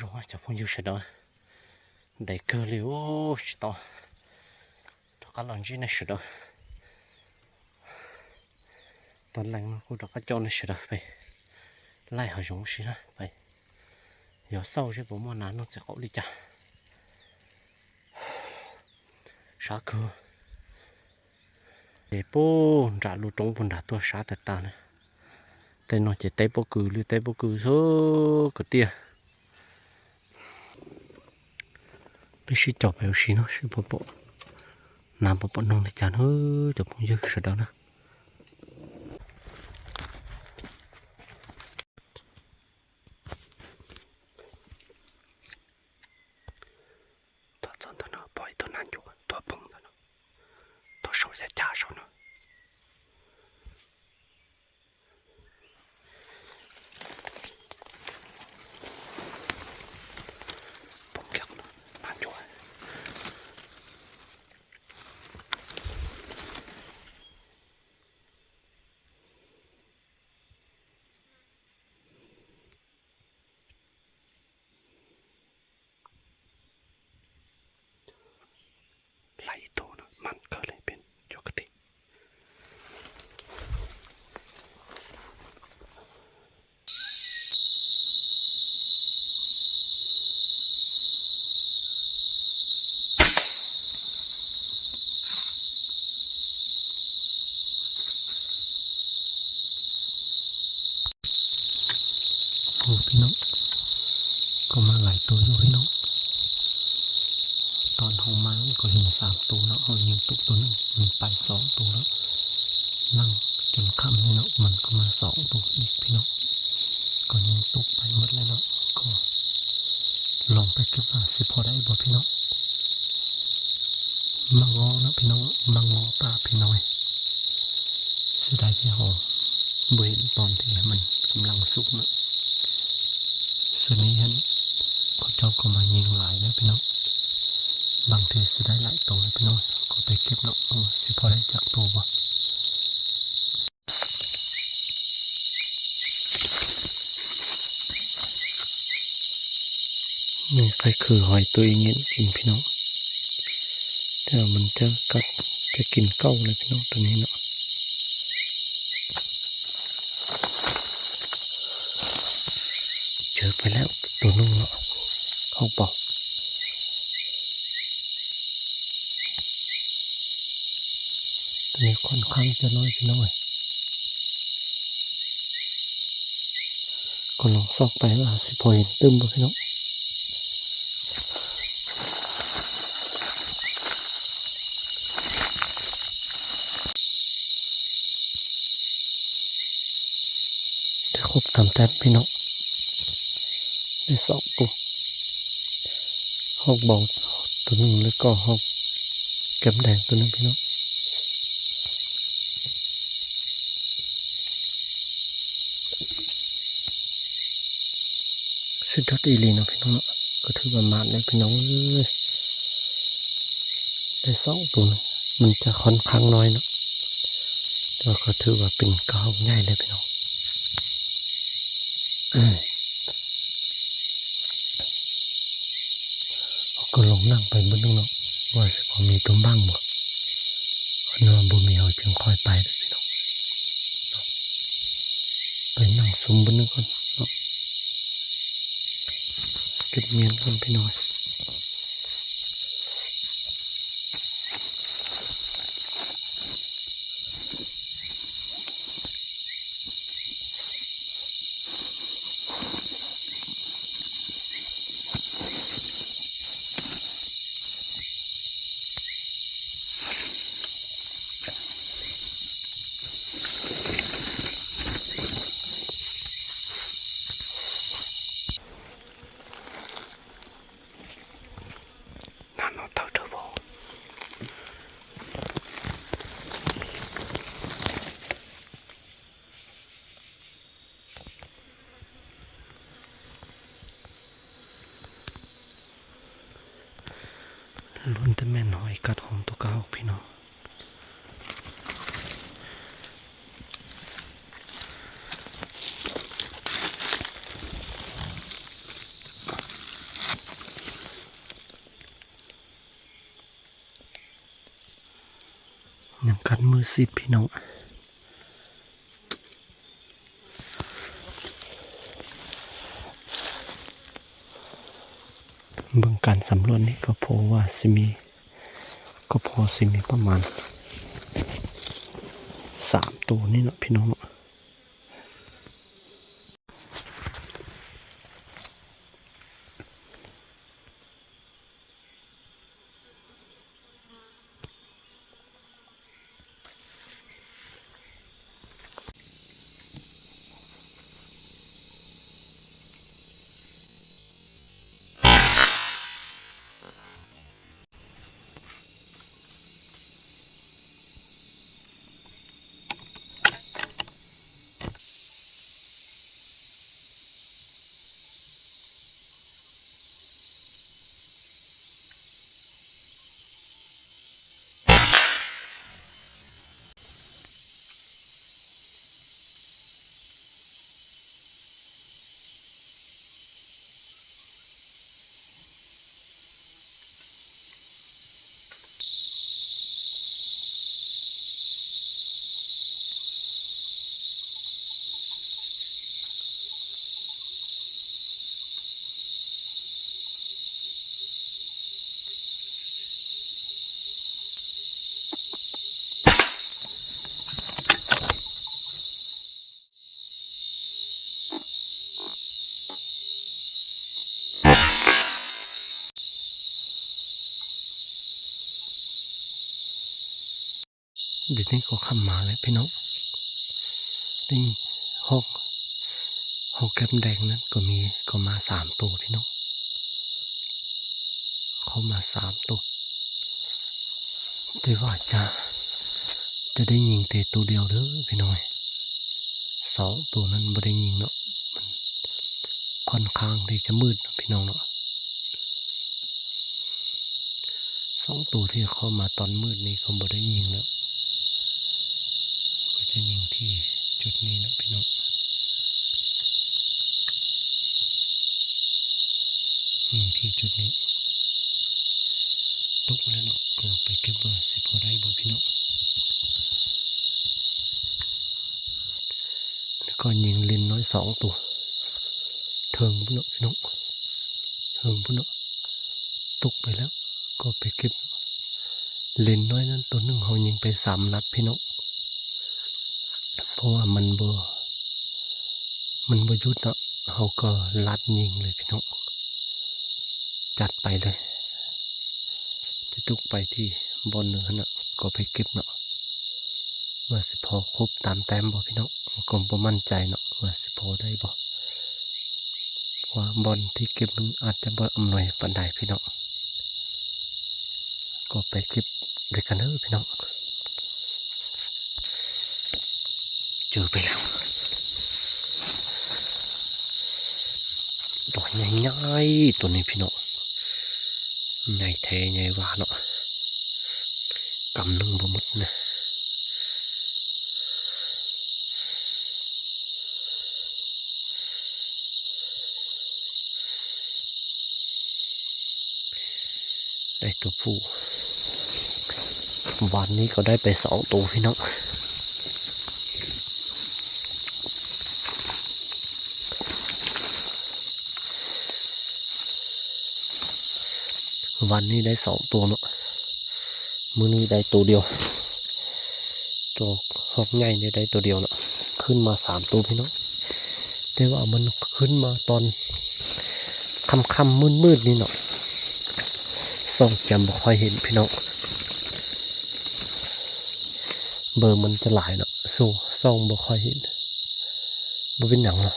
Rồi, chào phung dư sơ đó. Đẩy cơ liu, ô, chỉ to. Cho các lon chi này sơ đó. Tòn lành nó cũng cho các cho này sơ đó. Phải. Lại họ giống xí đó. Phải. Giờ sau chứ bố mua nán nó sẽ có lý chả. Xá cơ. Ê, pô, ndrah lu trống pô ndrah tua sá tê ta nê. Tê no chê tê pô kư, lư tê pô kư sô kư tia. Pê sĭ chau pê u sĭ no, sĭ pô pô. Nam pô pô nông nê chan hư, chau pô yư sơ đó nê. Tua chon tua no, poi tua nan yu, tua pung tua no. Tua sau ya cha sau no. Pung kiak no, nan yu. Lai tô no, man kơ lai pên, yua kơ ti. ໂອ້ ພີ່ນ້ອງ ກໍມາຫຼາຍໂຕຢູ່ພີ່ນ້ອງ. ຕອນເຮົາມາກໍເຫັນສາມໂຕເນາະ, ເຮົາຍິງຕົກໂຕໜຶ່ງ ມັນໄປສອງໂຕແລ້ວ. ນັ່ງຈົນຄ່ຳນີ້ເນາະ ມັນກໍມາສອງໂຕອີກພີ່ນ້ອງ. ກໍຍິງຕົກໄປໝົດແລ້ວເນາະ, ກໍລອງໄປເກັບວ່າຊິພໍໄດ້ບໍ່ພີ່ນ້ອງ. ໝາກງໍ້ເນາະພີ່ນ້ອງ, ໝາກງໍ້ປ່າພີ່ນ້ອງ. ເສຍດາຍທີ່ເຮົາບໍ່ເຫັນຕອນທີ່ມັນກຳລັງສຸກເນາະ. ສ່ວນນີ້ຫັ້ນ ເຂົາເຈົ້າກໍມາຍິງຫຼາຍແລ້ວພີ່ນ້ອງ, ບາງເທື່ອຊິໄດ້ຫຼາຍໂຕແລ້ວພີ່ນ້ອງ. ກໍໄປເກັບເນາະ, ເອົາ ຊິພໍໄດ້ຈັກໂຕບໍ່. ນີ້ໄປຄືຫອຍຕຸ້ຍເຫງັນກິນພີ່ນ້ອງ, ແຕ່ວ່າມັນຈະກັດ ຈະກິນເຂົ້າເລີຍພີ່ນ້ອງ ໂຕນີ້ເນາະ. ເຈີໄປແລ້ວໂຕໜຶ່ງເນາະ, ເຂົ້າປ່າ. ຕົວນີ້ຂ້ອນຂ້າງຈະນ້ອຍພີ່ນ້ອງເອີຍ, ກໍລອງຊອກໄປວ່າຊິພໍເຫັນຕື່ມບໍ່ພີ່ນ້ອງ. ໄດ້ຄົບຕາມແຕັບພີ່ນ້ອງ, ໄດ້ສອງໂຕ, ຮອກເບົາໂຕໜຶ່ງ ແລ້ວກໍຮອກແກ້ມແດງໂຕໜຶ່ງພີ່ນ້ອງ. ສຸດຍອດອີ່ຫຼີເນາະພີ່ນ້ອງເນາະ, ກໍຖືວ່າໝານແລ້ວພີ່ນ້ອງເອີຍ. ໄດ້ສອງໂຕ ມັນຈະຂ້ອນຂ້າງນ້ອຍເນາະ, ແຕ່ວ່າກໍຖືວ່າເປັນກະຮອກໃຫຍ່ເລີຍພີ່ນ້ອງ. ເຮົາກໍລອງນັ່ງໄປເບິ່ງເນາະ ວ່າຊິພໍມີຕົວບັ້ງບໍ່. ຄັນວ່າບໍ່ມີ ເຮົາຈຶ່ງຄ່ອຍໄປເດີພີ່ນ້ອງເນາະ. ໄປນັ່ງຊຸມເບິ່ງກ່ອນເນາະ, ເກັບເໝັນກ່ອນພີ່ນ້ອງ. ລ້ວນແຕ່ແມ່ນຫອຍກັດຂອງຕົວກະຮອກພີ່ນ້ອງ. ກັນມືຊິບພີ່ນ້ອງ. ເບິ່ງການສຳຫຼວດນີ້ກໍພໍວ່າຊິມີ ກໍພໍຊິມີປະມານສາມໂຕນີ້ເນາະພີ່ນ້ອງເນາະ. ດຽວນີ້ກໍຄ່ຳມາແລ້ວພີ່ນ້ອງ. ນີ້ຮອກ ຮອກແກ້ມແດງນັ້ນກໍມີ ກໍມາສາມໂຕພີ່ນ້ອງ. ເຂົ້າມາສາມໂຕ ແຕ່ວ່າຈະ ຈະໄດ້ຍິງແຕ່ໂຕດຽວເດີພີ່ນ້ອງ. ສອງໂຕນັ້ນບໍ່ໄດ້ຍິງເນາະ ມັນຄ່ອນຂ້າງທີ່ຈະມືດເນາະພີ່ນ້ອງເນາະ. ສອງໂຕທີ່ເຂົ້າມາຕອນມືດນີ້ກໍບໍ່ໄດ້ຍິງແລ້ວ ກໍຈະຍິງທີ່ຈຸດນີ້ເນາະພີ່ນ້ອງ. ຍິງທີ່ຈຸດນີ້ ຕົກແລ້ວເນາະ ກໍໄປເກັບວ່າຊິພໍໄດ້ບໍ່ພີ່ນ້ອງ. ແລ້ວກໍຍິງເລນນ້ອຍສອງໂຕ ເທິງພຸ້ນເນາະພີ່ນ້ອງ ເທິງພຸ້ນເນາະ ຕົກໄປແລ້ວ ກໍໄປເກັບເນາະ. ເລນນ້ອຍນັ້ນໂຕໜຶ່ງ ເຮົາຍິງໄປສາມນັດພີ່ນ້ອງ ເພາະວ່າມັນບໍ່ ມັນບໍ່ຢຸດເນາະ ເຮົາກໍລັດຍິງເລີຍພີ່ນ້ອງ. ຈັດໄປເລີຍ ຈະຕົກໄປທີ່ບ່ອນໜຶ່ງຫັ້ນນະ ກໍໄປເກັບເນາະ ວ່າຊິພໍຄົບຕາມແຕ້ມບໍ່ພີ່ນ້ອງ. ກໍບໍ່ໝັ້ນໃຈເນາະ ວ່າຊິພໍໄດ້ບໍ່ ເພາະວ່າບ່ອນທີ່ເກັບມັນອາດຈະບໍ່ອຳນວຍປານໃດພີ່ນ້ອງ. ກໍໄປເກັບດ້ວຍກັນເດີພີ່ນ້ອງ. ເຈີໄປແລ້ວ ໂຕໃຫຍ່ໆ ໂຕນີ້ພີ່ນ້ອງ ໃຫຍ່ແທ້ໃຫຍ່ວ່າເນາະ ກຳໜຶ່ງບໍ່ໝົດນະ. ໄດ້ຕົວຜູ້ ວານນີ້ກໍໄດ້ໄປສອງໂຕພີ່ນ້ອງ. ວານນີ້ໄດ້ສອງໂຕເນາະ ມື້ນີ້ໄດ້ໂຕດຽວ ໂຕຮອກໃຫຍ່ນີ້ໄດ້ໂຕດຽວເນາະ ຂຶ້ນມາສາມໂຕພີ່ນ້ອງ. ແຕ່ວ່າມັນຂຶ້ນມາຕອນຄ່ຳໆມືດໆນີ້ເນາະ ສ່ອງຈະບໍ່ຄ່ອຍເຫັນພີ່ນ້ອງ ເບີມັນຈະຫຼາຍເນາະ ໂຊ ສ່ອງບໍ່ຄ່ອຍເຫັນ. ບໍ່ເປັນຫຍັງເນາະ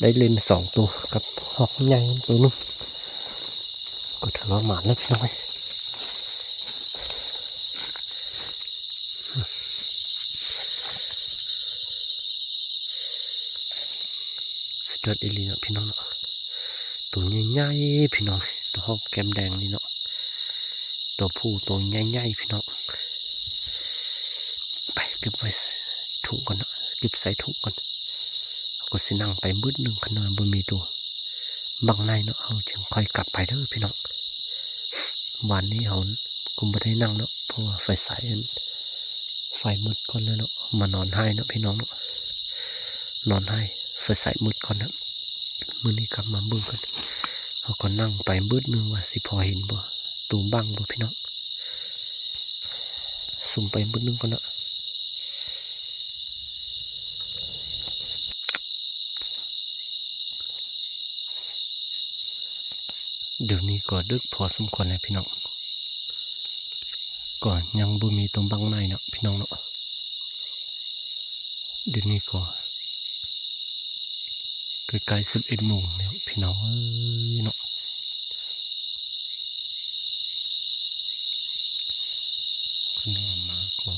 ໄດ້ເລນສອງໂຕກັບຮອກໃຫຍ່ໂຕໜຶ່ງ ກໍຖືວ່າໝານແລ້ວພີ່ນ້ອງເອີຍ. ສຸດຍອດອີ່ຫຼີເນາະພີ່ນ້ອງເນາະ ໂຕໃຫຍ່ໆພີ່ນ້ອງ ໂຕຮອກແກ້ມແດງນີ້ເນາະ ໂຕຜູ້ໂຕໃຫຍ່ໆພີ່ນ້ອງ. ໄປເກັບໄວ້ ໃສ່ ຖົງກ່ອນເນາະ ເກັບໃສ່ຖົງກ່ອນ ເຮົາກໍຊິນັ່ງໄປບຶດໜຶ່ງ ຄັນວ່າບໍ່ມີໂຕບັງໃນເນາະ ເຮົາຈຶ່ງຄ່ອຍກັບໄປເດີພີ່ນ້ອງ. ວານນີ້ເຮົາກໍບໍ່ໄດ້ນັ່ງເນາະ ເພາະວ່າໄຟສາຍ ໄຟໝົດກ່ອນແລ້ວເນາະ ມານອນໄຫ້ເນາະພີ່ນ້ອງເນາະ ນອນໄຫ້ ໄຟໃຊ້ໝົດກ່ອນນະ. ມື້ນີ້ກັບມາເບິ່ງກັນ ເຮົາກໍນັ່ງໄປບຶດໜຶ່ງວ່າຊິພໍເຫັນບໍ່ ໂຕບັ້ງບໍ່ພີ່ນ້ອງ. ສຸ່ມໄປບຶດໜຶ່ງກ່ອນເນາະ. ດຽວນີ້ກໍດຶກພໍສົມຄວນແລ້ວພີ່ນ້ອງ ກໍຍັງບໍ່ມີຕົວບັ້ງໃໝ່ເນາະພີ່ນ້ອງເນາະ. ດຽວນີ້ກໍໃກ້ໆສິບເອັດໂມງແລ້ວພີ່ນ້ອງເອີຍເນາະ. ຄັນວ່າມາກໍ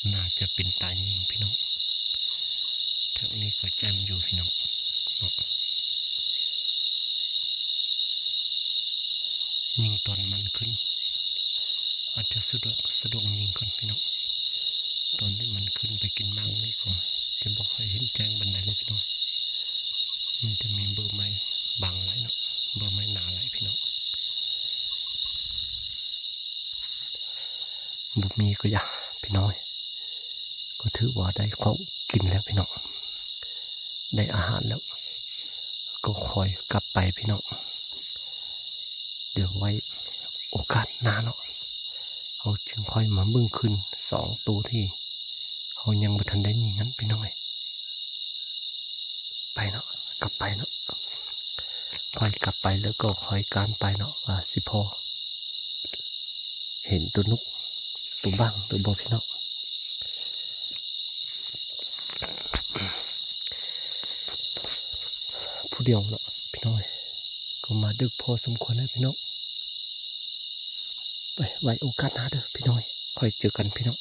ໜ້າຈະເປັນຕາຍິງພີ່ນ້ອງ. ແຖວນີ້ກໍແຈ່ມຢູ່ພີ່ນ້ອງເນາະ. ຍິງຕອນມັນຂຶ້ນ ອາດຈະສະດວກ ສະດວກຍິງກ່ອນພີ່ນ້ອງ. ຕອນທີ່ມັນຂຶ້ນໄປກິນໝາກນີ້ກໍຈະບໍ່ຄ່ອຍເຫັນແຈ້ງປານໃດເລີຍພີ່ນ້ອງ. ມັນຈະມີເບີໄມ້ບາງຫຼາຍເນາະ ເບີໄມ້ໜາຫຼາຍພີ່ນ້ອງ. ບໍ່ມີກໍຢ່າພີ່ນ້ອງເອີຍ ກໍຖືວ່າໄດ້ຂອງກິນແລ້ວພີ່ນ້ອງ ໄດ້ອາຫານແລ້ວ ກໍຄ່ອຍກັບໄປພີ່ນ້ອງ. ດຽວໄວ້ໂອກາດໜ້າເນາະ ເຮົາຈຶ່ງຄ່ອຍມາເບິ່ງຄືນສອງໂຕທີ່ເຮົາຍັງບໍ່ທັນໄດ້ຍິງຫັ້ນພີ່ນ້ອງເອີຍ. ໄປເນາະ ກັບໄປເນາະ ຄ່ອຍກັບໄປແລ້ວກໍຄ່ອຍການໄປເນາະ ວ່າຊິພໍເຫັນໂຕນົກໂຕບັ້ງຫຼືບໍ່ພີ່ນ້ອງ. ຜູ້ດຽວເນາະພີ່ນ້ອງເອີຍ ກໍມາດຶກພໍສົມຄວນແລ້ວພີ່ນ້ອງ. ໄປ ໄວ້ໂອກາດໜ້າເດີພີ່ນ້ອງເອີຍ ຄ່ອຍເຈີກັນພີ່ນ້ອງ.